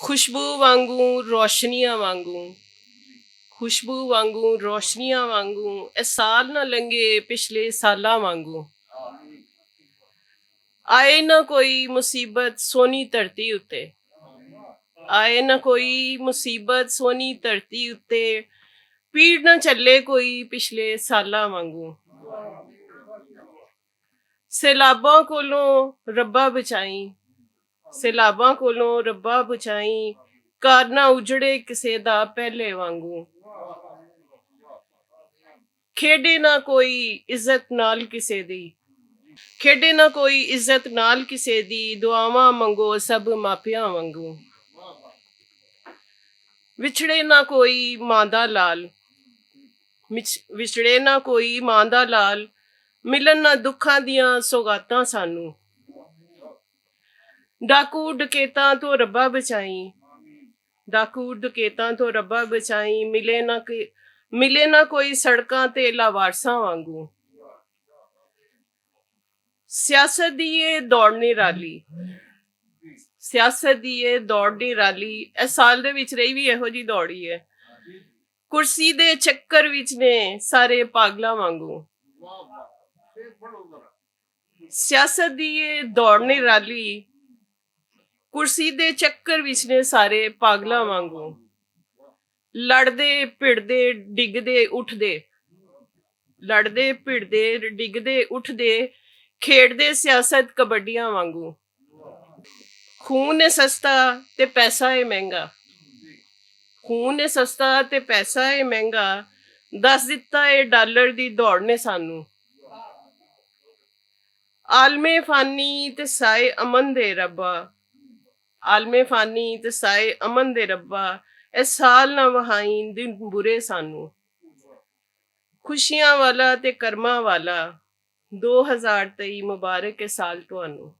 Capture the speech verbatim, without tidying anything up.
خوشبو وانگوں، روشنیاں وانگوں، خوشبو وانگوں، روشنیاں وانگوں، اے سال نہ لنگے پچھلے سالاں وانگوں۔ آئے نہ کوئی مصیبت سونی دھرتی اتے، آئے نہ کوئی مصیبت سونی دھرتی اتے، پیڑ نہ چلے کوئی پچھلے سالاں وانگوں۔ سیلاباں کولوں ربا بچائیں، سیلاباں کولوں ربا بچائیں، گھر نہ اجڑے کسے دا پہلے وانگوں۔ کھیڈے نہ کوئی عزت نال کسے دی، کھیڈے نہ کوئی عزت نال کسے دی، دعاواں منگو سب ماپیاں وانگوں۔ وچھڑے نہ کوئی ماں دا لال، وچ-، وچھڑے نہ کوئی ماں دا لال، ملن نہ دکھاں دیاں سوغاتاں سانوں۔ ڈاکو ڈکیتاں تو ربا بچائیں، ڈاکو ڈکیتاں تو ربا بچائیں، ملے نہ کہ-، ملے نہ کوئی سڑکاں تے لاوارساں وانگوں۔ سیاست دی اے دوڑنی رالی، سیاست دی اے دوڑنی رالی، اے سال دے وچ رہی وی ایہو جی دوڑی ہے۔ کرسی دے چکر وچ نے سارے پاگلاں وانگوں۔ سیاست دی اے دوڑنی رالی، کرسی دے چکر وچ نے سارے پاگلاں وانگوں۔ لڑدے، بھڑدے، ڈگدے، اٹھدے، لڑدے، بھڑدے، ڈگدے، اٹھدے، کھیڈدے سیاست کبڈیاں وانگوں۔ خون اے سستا تے پیسہ اے مہنگا، خون اے سستا تے پیسہ اے مہنگا، دس دتا اے ڈالر دی دوڑ نے سانوں۔ عالم فانی تے سائے امن دے ربا، عالم فانی تے سائے امن دے ربا، اے سال نہ وہائیں دن برے سانوں۔ خوشیاں والا تے کرماں والا، دو ہزار تئی مبارک اے سال تانوں۔